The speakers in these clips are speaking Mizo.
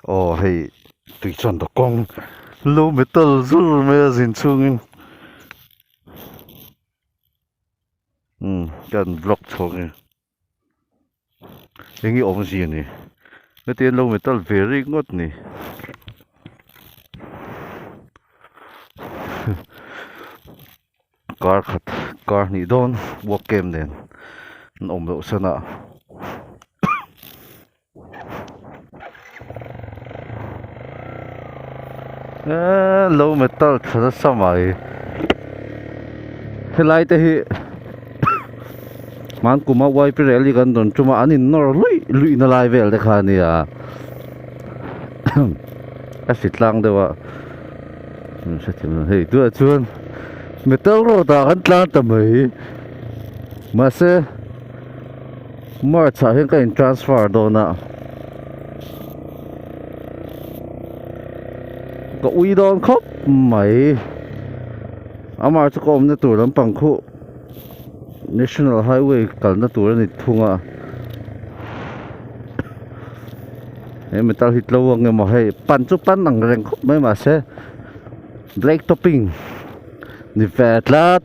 Aw hei tui chuan ta kawng lo metal zur mai a zin chhungin umm kan block chho nge eng nge awmzia ni heti an lo metal ve rik ngawt ni kar khat kar hnih dawn work camp nen an awm loh san a. Eee lo metal tha nasa mai helai te hi hman kuma yp rally kan rawn tum a an in nawr luih luih na lai vel te kha a nia a hri tlang deuh a hei tunah chuan metal road ah kan tlang ta mai mahse. March ah hian ka in transfer dawn a ka ui dawn khawp mai amah chu ka awmna tur lampang khu national highway kalna tur a ni thung a he metal hi tlo ang emaw hei pan chu pan ang reng khawp mai mahse black topping ni ve tlat.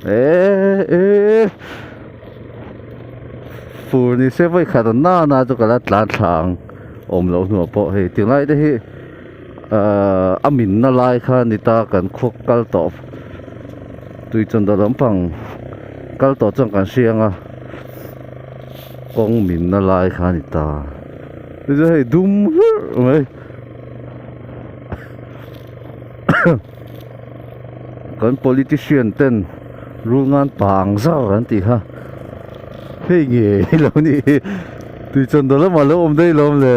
Eh eh fur ni se vawi khat a nana chu ka la tlan thla ang awm loh hnuah pawh hei tinglai te hi ahh a minna lai kha a ni ta kan khaw kal tawh tui chawndawh lampang kal tawh chuan kan hria ang a kawng minna lai kha a ni ta chu chu hei dum hlurh mai. Kan politician ten rul ngan pang zar an tih kha hei nge lo ni hi tui chawn dawh lamah lo awm daih lawm le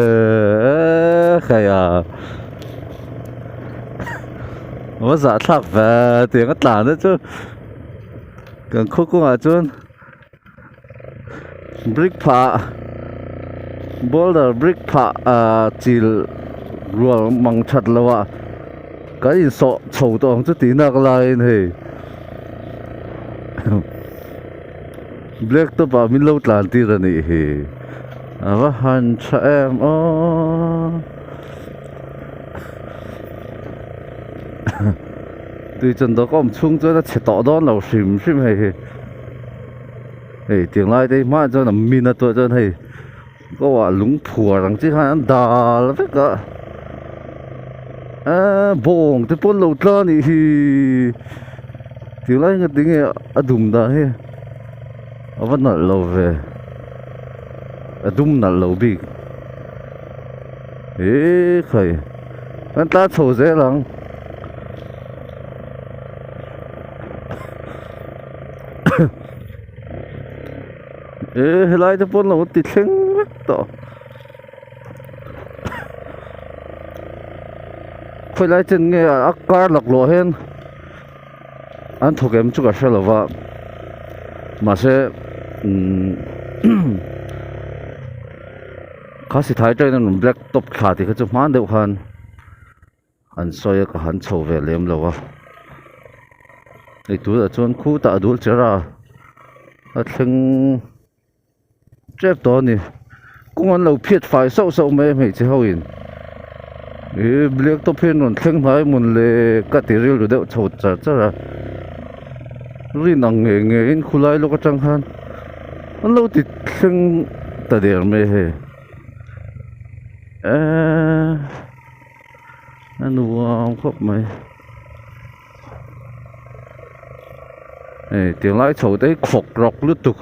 khai a va zahthlak ve tiang a tlan na chu kan khaw kawngah chuan brick phah boulder brick phah ah chil rual mang that lo a kan insawh chho tawh ang chu tih nak laiin hei black top ah min lo tlan tir a nih hi a va han tha em aw tui chuan dawr ka awm chhung chuan a chhe tawh dawn lo hrim hrim hei hi. Hei tiang lai te hi hmaah chuan a min a tuah chuan hei ko ah lung phuar ang chi khan an dal vek a eee bawng te pawh an lo tla a nih hi tiang lai hi tinge a dum dah hi a va nalh lo ve a dum nalh lo bik eee khai an tla chho zel ang. Eh helai te pawn lo ti thleng vek tawh khawilai chen nge a kar laklawh hian an thawk em chu ka hre lo va mahse umm kha sithai train a rawn black top thla tih kha chu hman deuh khan. An sawi a ka han chho ve lem lo a hei tunah chuan khutah a dul cher a a thleng tep tawh a ni kawng an lo phiat fai sauh sauh mai a hmeichhe ho in ih black top hian rawn thleng hnai mawn le ka ti rilru deuh chho char char a rin ang ngei ngei in khulai lawk atang khan an lo ti thleng ta der mai hei eee. A nuam khawp mai hei tiang lai chho te hi khawk rawk lutuk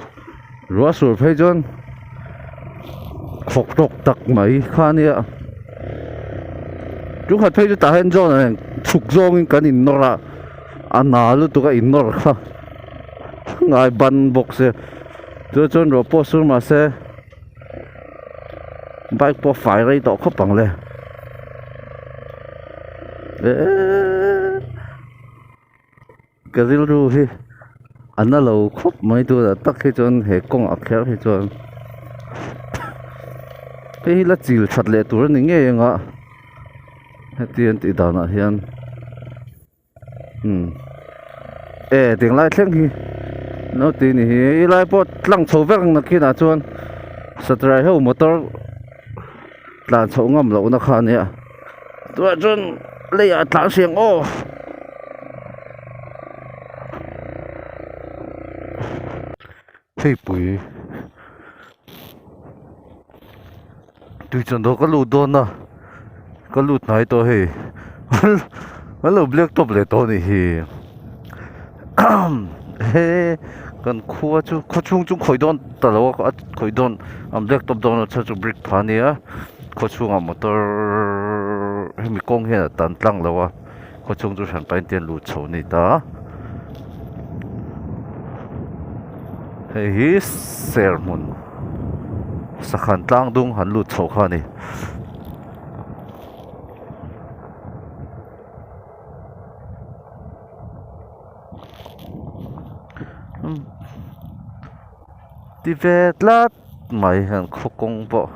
ruah sur phei chuan khawk rawk tak mai kha a nia chu khat phei chu tah hian zawn ah chhuk zawngin kan in nawr a a na lutuk a in nawr kha ngai ban bawk se chu chuan ruah pawh sur mahse. Bike pawh fai rei tawh khawp ang le eeeee ka rilru hi a na lo khawp mai tunah tak hi chuan he kawngah kher hi chuan hei hi la chil that leh tur a ni ngei ang a heti an tih danah hian. Umm e tiang lai thleng hi no tih ni hi helai pawh tlang chho vek ang nakhinah chuan satrai ho motor. tlan chhoh ngam lohna kha a nia tunah chuan leiah tlan hrih ang aw. Heipui tui chuan dawr ka lut dawn a ka lut hnai tawh hei an lo black top leh tawh a nih hi he kan khua chu khaw chhung chu khawih dawn ta lo a khawih dawn an black top dawn a chhan chu brick pha a nia khaw chhungah motor hemi kawng hian a tan tlang lo a. Khaw chhung chu hran pahin te an lut chho a ni ta. Hei hi serhmun sakhan tlang dung han lut chho kha a ni. Ti ve tlat mai hian khaw kawng pawh.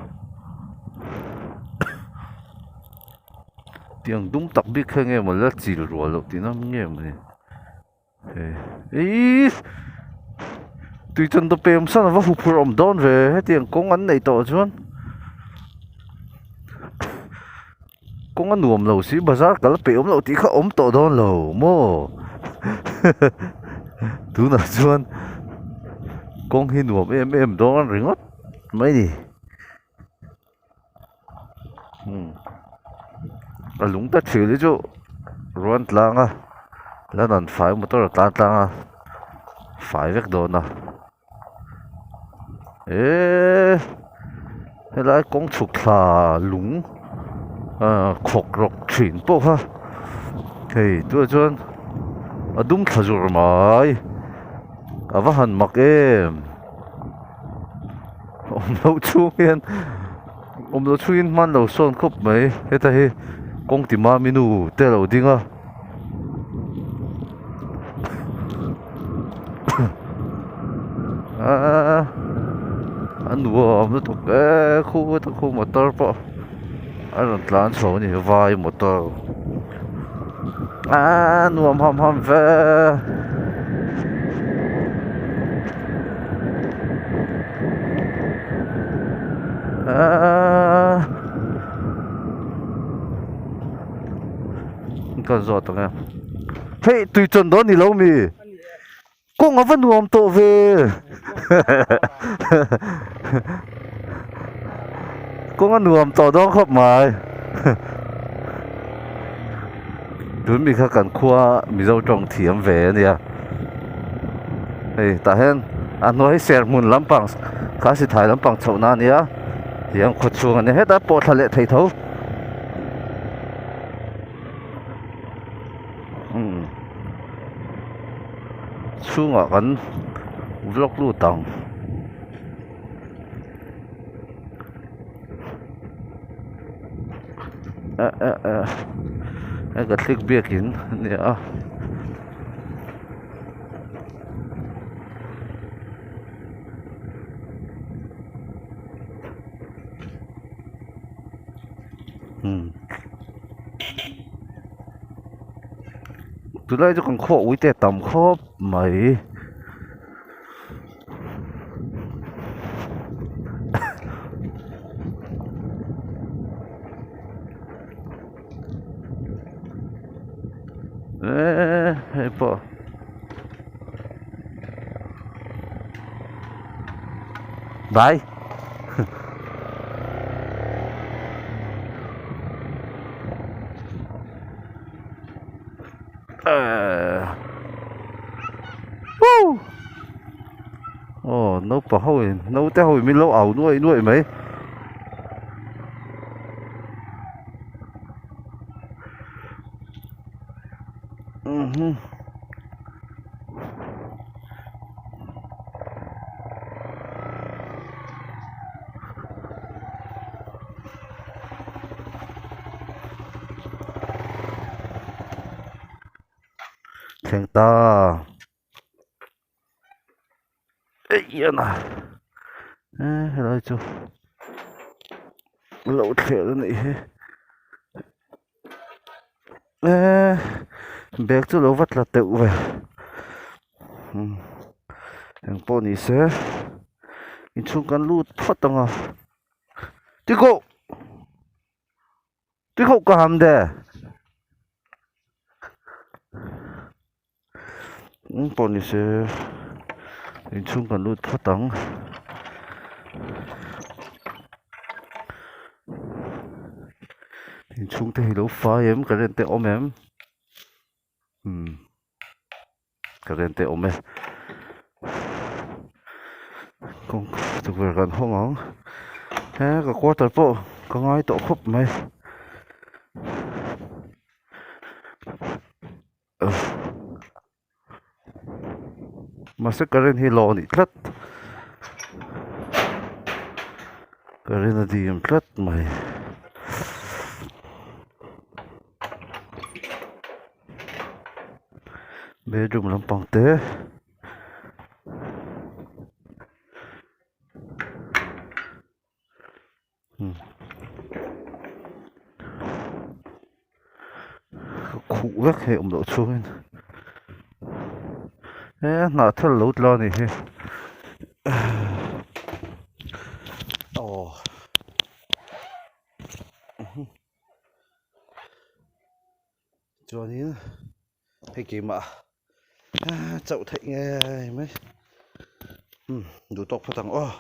Tiang dum tak bik kha nge maw la chil rual loh tihna nge maw ni he ihh tui chan dawp pem san ava huphurh awm dawn ve hetiang kawng an neih tawh chuan kawng a nuam lo si bazar kal a peih awm loh tih kha awm tawh dawn lo maw tunah chuan kawng hi nuam em em dawn ringawt mai ni. A lung ta thil hi chu ruan tlang a la nan fai motor a tlan tlang a fai vek dawn a eee helai kawng chhuk thla lung ah khawk rawk thin pawh kha hei tunah chuan a dum thla zur mai a va han mak em. Awm loh chhung hian awm loh chhungin hman lo sawn khawp mai heta hi kawng ti mami nu te alo ding a aaa a nuam lutuk e khu ta khu motor pawh a rawn tlan chho a ni vai motor aaa nuam ham ham ve. Aaa ka zawt ang e hei tui chawn dawn ni lo mi kawng a va nuam tawh ve kawng a nuam tawh dawn khawp mai tun mi kha kan khua mizo tawng thiam ve a nia hei tah hian a hnuai hi serhmun lampang kha sithai lampang chhoh na a nia tiang khaw chhung a nia hetah pawh thla leh thei tho umm chhungah kan vlog lut ang. Eh eh eh hei ka thlik biakin a ni a. Umm tunlai chu kan khuah ui te a tam khawp mai. Eee hei pawh bye Aw naupang ho in naute ho in min lo au nuaih nuaih mai. Thleng ta eih hian a eh helai chu lo thler a nih hi eh bag chu lo va tla teuh ve umm engpawh ni se inchhung kan lut phawt ang a tikoh. Tuikhawh ka ham de. Eng pawh ni se inchhung kan lut phawt ang. Inchhung te hi lo fai em current te awm em umm current te awm e kawngka tukverh kan hawng ang he ka quarter pawh ka ngai tawh khawp mai. Mahse current hi lawh a nih tlat current a dim tlat mai. Bedroom lampang te. Khuh vek hei awm loh chhungin he hnah thel lo tla a nih hi aw chuanin hei keimah chauh theih ngei mai duh tawk phawt ang aw.